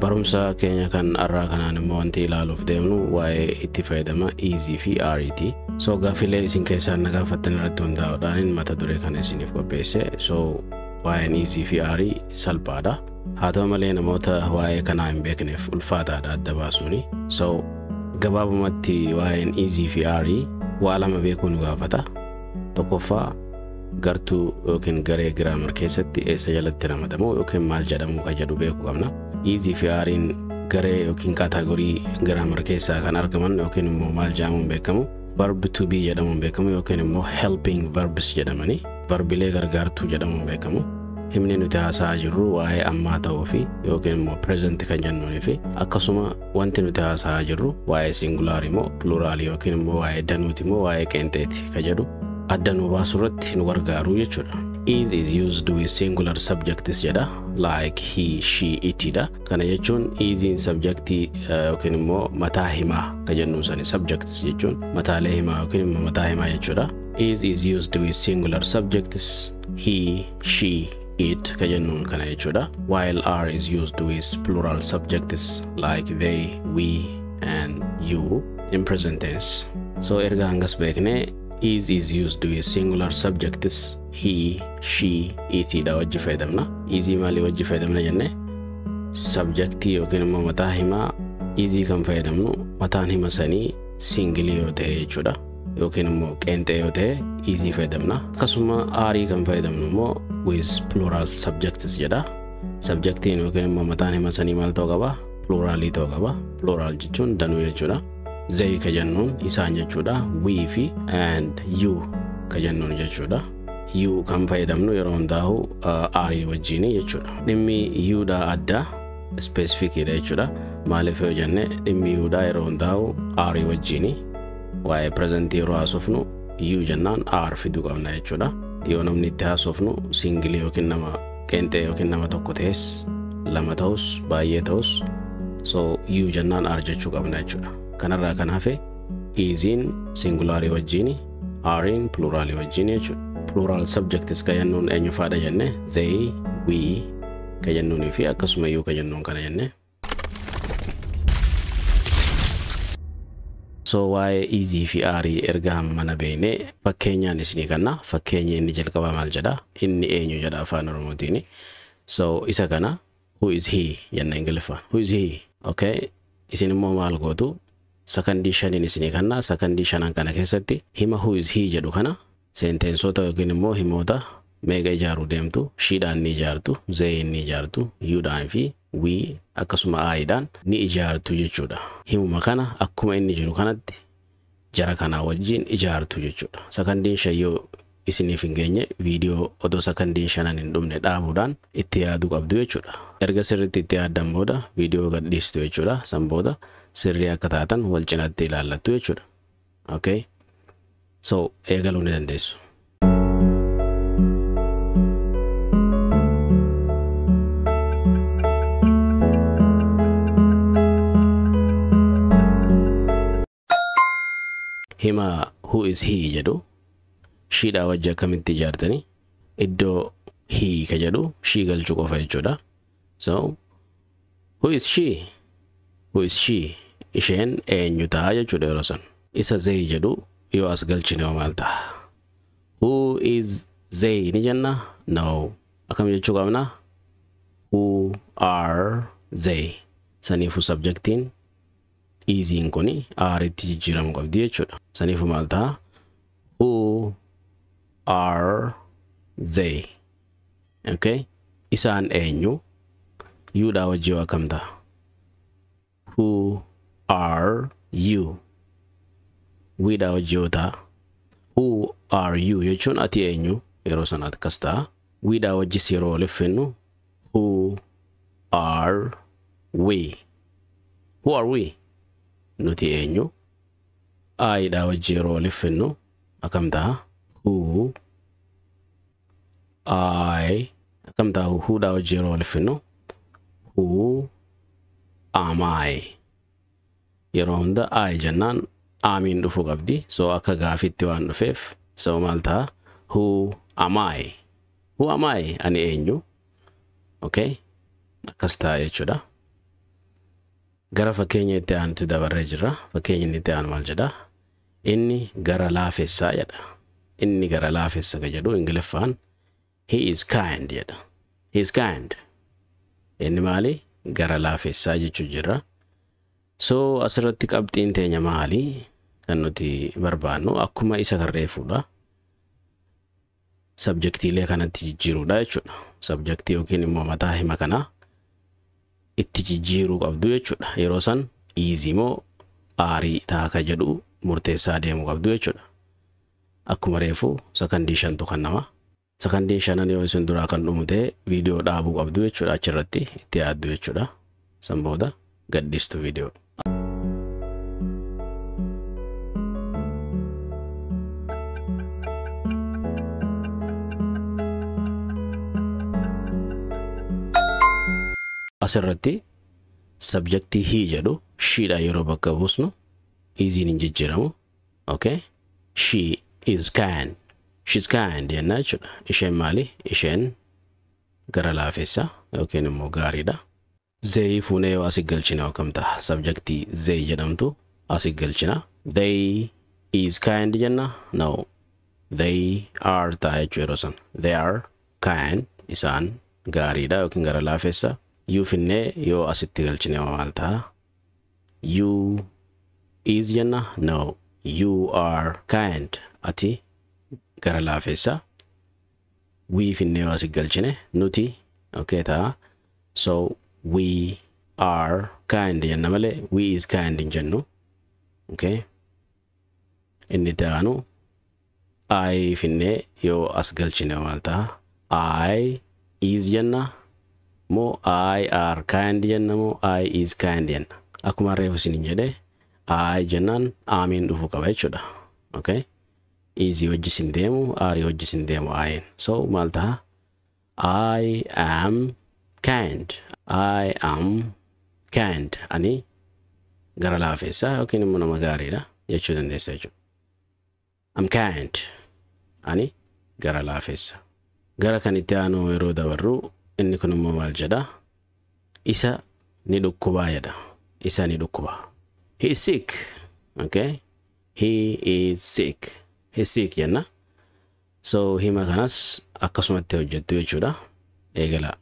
Barumsa keenya kan har'aa kanaan immoo wanti ilaaluuf deemnu waa'ee itti fayyadama is fi are ti. So gaaffilee isin keessaan na gaafattan irratti hundaa'uudhaan mata duree kana isiniif qopheesse. So waa'een is fi are salphaadha. Haa ta'u malee namoota waa'ee kanaa hin beekneef ulfaataadha adda baasuuni. So gabaabumatti waa'een is fi are waa lama beekuu nu gaafata. Tokkoffaa, gartuu yookiin garee grammar keessatti eessa jalatti ramadamu yookiin maal jedhamu kan jedhu beekuu qabna. Is fi are'n garee yookiin category grammar keessaa kan argaman yookiin immoo maal jedhamuun beekamu, verb to be jedhamuun beekamu yookiin immoo helping verbs jedhamanii verbilee gargaartuu jedhamuun beekamu. Himni nuti haasa'aa jirru waa'ee ammaa ta'uu fi yookiin immoo present kan jennuunii fi akkasuma wanti nuti haasa'aa jirru waa'ee singularii moo pluralii yookiin immoo waa'ee danuuti moo waa'ee qeenxeeti kan jedhu adda nu baasuu irratti nu gargaaru jechuudha. Is is used with singular subjects jedha, like he, she, it dha. Kana jechuun isiin subjectii yookiin immoo mataa himaa kan jennuun sani, subjects jechuun mataalee himaa yookiin immoo mataa himaa jechuudha. Is is used with singular subjects, he, she, it kan jennuun kana jechuudha. While are is used with plural subjects like they, we and you in present tense. So erga hangas beeknee, is is used with singular subjects, he, she, it dha wajji fayyadamna. Is maalii wajji fayyadamna jenne? Subjectii yookiin immoo mataa himaa is kan fayyadamnu mataan hima sanii single yoo ta'e jechuudha. Yookiin immoo qeenxee yoo ta'e is fayyadamna. Akkasuma are kan fayyadamnu immoo with plural subjects jedha. Subjectiin yookiin immoo mataan hima sanii maal ta'uu qaba? Pluralii ta'uu qaba. Plural jechuun danuu jechuudha. They ka jennuun isaan jechuudha. We fi and you ka jennuun jechuudha. You kan fayyadamnu yeroo hundaa'u are wajjini jechuudha. Dhimmi you dha adda specific dha jechuudha. Maaliif yoo jenne, dhimmi you dha yeroo hundaa'u are wajjini. Waa'ee present yeroo haasofnu you jennaan are fiduu qabna jechuudha. Yoo namni itti haasofnu single yookiin nama qeenxee yookiin nama tokko ta'es, lama ta'us, baay'ee ta'us, so you jennaan are jechuu qabna jechuudha. Kanarraa kan hafe isiin singularii wajjini, are'n pluralii wajjini jechuudha. Plural subjects kan jennuun eenyu faadha jenne? They, we kan jennuunii fi akkasuma you kan jennuun kana jenne. So waa'ee is fi are erga hammana beeknee, fakkeenyaan isinii kanna. Fakkeenyi inni jalqabaa maal jedha? Inni eenyu jedha afaan Oromootiin. So isa kana "Who is he?" jenna Ingiliffaan. Who is he? Okay. Isin immoo maal gootu? Sakandii 5n isinii kanna. Sakandii 5n kana keessatti hima "Who is he?" jedhu kana sentenceota yookiin immoo himoota meeqa ijaaruu deemtu? Shedhaan ni ijaartu, theyn ni ijaartu, youdhaan fi we akkasuma Idhaan ni ijaartu jechuudha. Himuma kana akkuma inni jiru kanatti jara kanaa wajjin ijaartu jechuudha. Sakandiin 5 yoo isiniif hin geenye, viidiyoo odoo sakandiin 5n hin dhumne dhaabuudhaan itti yaaduu qabdu jechuudha. Erga sirriitti itti yaaddan booda viidiyoo gadhiistu jechuudha. San booda sirrii akka taatan wal cinaatti ilaallattu jechuudha. Okay? So eegaluu ni dandeessu. Hima "Who is he?" jedhu shedhaa wajji akkamitti ijaartanii? Iddoo he ka jedhu she galchuu qofa jechuudha. So who is she? Who is she? Isheen eenyu ta'a jechuudha yeroo san. Isa they jedhu yoo as galchine hoo maal ta'a? "Who is they?" ni jenna? No. Akkam jechuu qabna? Who are they? Saniifuu subjectiin isiin kuni aretti jijjiiramuu qabdi jechuudha. Saniifuu maal ta'a? Who are they? Okay? Isaan eenyu? Youdhaa wajji hoo akkam ta'a? Who are you? Wedhaa wajji yoo ta'a? "Who are you?" jechuun ati eenyu yeroo sana akkas ta'a. Wedhaa wajjis yeroo waliif finnu, who are we? Who are we? Nuti eenyu? Idhaa wajji yeroo waliif finnu akkam ta'a? Who I akkam ta'a? Whodhaa wajji yeroo waliif finnu, who am I? Yeroo hunda I jennaan amiin dhufuu qabdi. So akka gaafitti waan dhufeef, so maal ta'a? Who am I? Who am I? Ani eenyu? Okay? Akkas ta'a jechuudha. Gara fakkeenya itti aanutti dabarree jirra. Fakkeenyi inni itti aanu maal jedha? Inni gara laafessaa jedha. Inni gara laafessa ka jedhu Ingiliffaan "he is kind" jedha. He is kind. Inni maali? Gara laafessaa jechuu jirra. So asirratti qabxiin teenya maali? Kan nuti barbaannu akkuma isa kan reefuudha. Subjectiilee kanatti jijjiiruudha jechuudha. Subjectii yookiin immoo mataa hima kanaa itti jijjiiruu qabdu jechuudha. Yeroo san is moo are ta'a ka jedhu murteessaa deemuu qabdu jechuudha. Akkuma reefu sakandii 5tu kan nama. Sakandii 5n yoo isin duraa kan dhumu ta'e, viidiyoo dhaabuu qabdu jechuudha, achirratti itti yaaddu jechuudha. San booda gadhiistu viidiyoo. Asirratti subjectii he jedhu shedha yeroo bakka buusnu isiin hin jijjiiramu. Okay? She is kind. She's kind jenna jechuudha. Isheen maali? Isheen gara laafessa yookiin immoo gaariidha. They fuunee yoo asii galchine akkam ta'a? Subjectii they jedhamtu asii galchina. They is kind jenna? No. They are ta'a jechuu yeroo san. They are kind. Isaan gaariidha yookiin gara laafessa. You finnee yoo asitti galchine maal ta'a? You is jenna? No. You are kind. Ati gara laafessa. We finnee yoo asi galchine, nuti okay ta'a. So we are kind jenna malee we is kind hin jennu. Okay. Inni itti aanu I finnee yoo as galchine maal ta'a? I is jenna moo I are kind jenna moo I is kind jenna? Akkuma reefu isin jedhe, I jennaan amiin dhufuu qaba jechuudha. Okay. Is wajji isin deemu, are wajji isin deemu I'n. So maal ta'a? I am kind. I am kind. Ani gara laafessaa yookiin immoo nama gaariidha jechuu dandeessa jechuudha. I'm kind. Ani gara laafessa. Gara kan itti aanu yeroo dabarru, inni kun immoo maal jedha? Isa ni dhukkubaa jedha. Isa ni dhukkuba. He is sick. Okay. He is sick. He is sick jenna. So hima kanas akkasumatti hojjettu jechuudha. Eegalaa.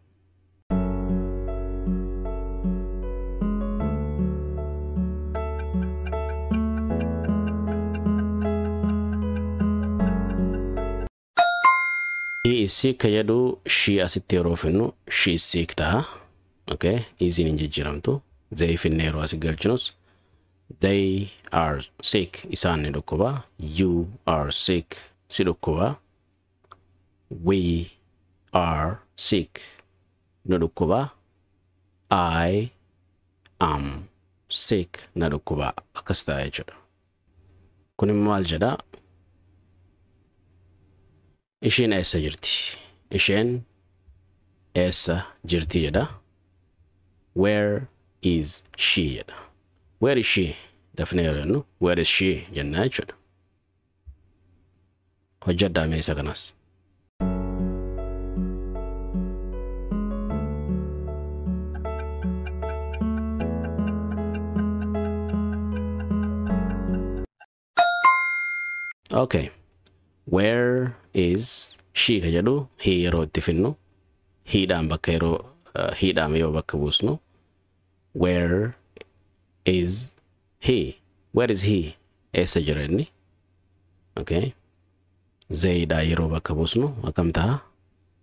He is sick ka jedhu she asitti yeroo finnu she is sick ta'a. Okay. Isiin hin jijjiiramtu. They finne yeroo asi galchinus they are sick. Isaan ni dhukkuba. You are sick. Si dhukkuba. We are sick. Nu dhukkuba. I am sick. Na dhukkuba. Akkas ta'a jechuudha. Kun immoo maal jedha? Isheen eessa jirti? Isheen eessa jirti jedha. Where is she jedha. Where is she? Dafnee yeroo jennu where is she jenna jechuudha. Hojjedhaa mee isa kanas. Okay. Where is she ka jedhu he yeroo itti finnu, hedhaan bakka yeroo hedhaan yoo bakka buusnu, where is he? Where is he? Eessa jira inni? Okay. They dha yeroo bakka buusnu akkam ta'a?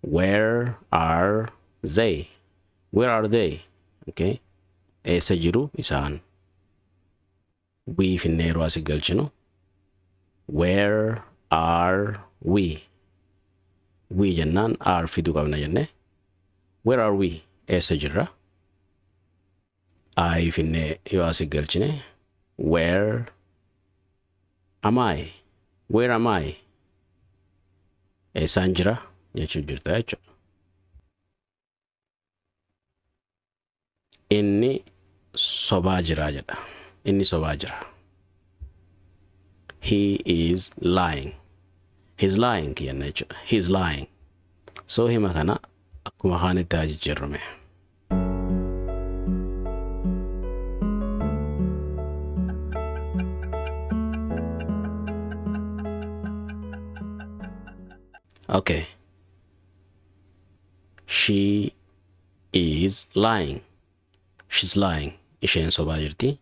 Where are they? Where are they? Okay. Eessa jiru isaan? We finnee yeroo asi galchinu, where are we? We jennaan are fiduu qabna jenne. Where are we? Eessa jirra? I finnee yoo asi galchine, where am I? Where am I? Eessaan jira jechuu jirta jechuudha. Inni sobaa jira jedha. Inni sobaa jira. He is lying. He's lying jenna jechuudha. He's lying. So hima kana akkuma kaanitti haa jijjiirrume. Okay. She is lying. She's lying. Isheen sobaa jirti.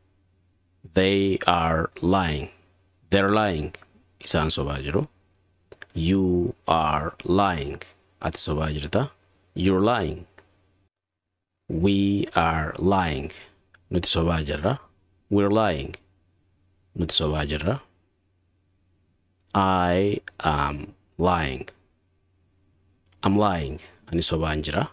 They are lying. They're lying. Isaan sobaa jiru. You are lying. Ati sobaa jirta. You're lying. We are lying. Nuti sobaa jirra. We're lying. Nuti sobaa jirra. I am lying. I'm lying. Ani sobaan jira.